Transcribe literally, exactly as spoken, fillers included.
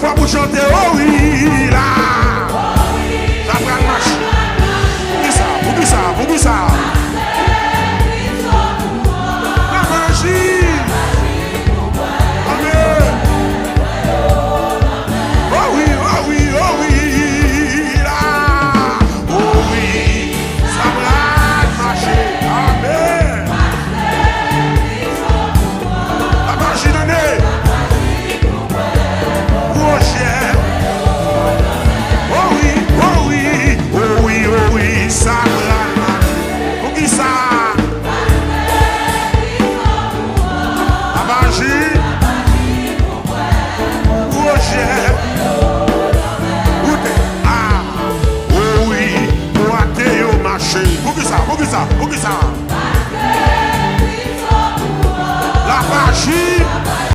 Pran pou chante, o wi, la. Sa pral mache. Poukisa? Poukisa? Poukisa? La maji. Amen. O wi, o wi, o wi, la. O wi, sa pral mache. Amen. La maji, tande. Pwojè. O wi, o wi, o wi, o wi, sa pral mache. Poukisa? La maji. Pwojè. Koute. A. O wi, pou ate yo mache. Poukisa? Poukisa? Poukisa? La maji.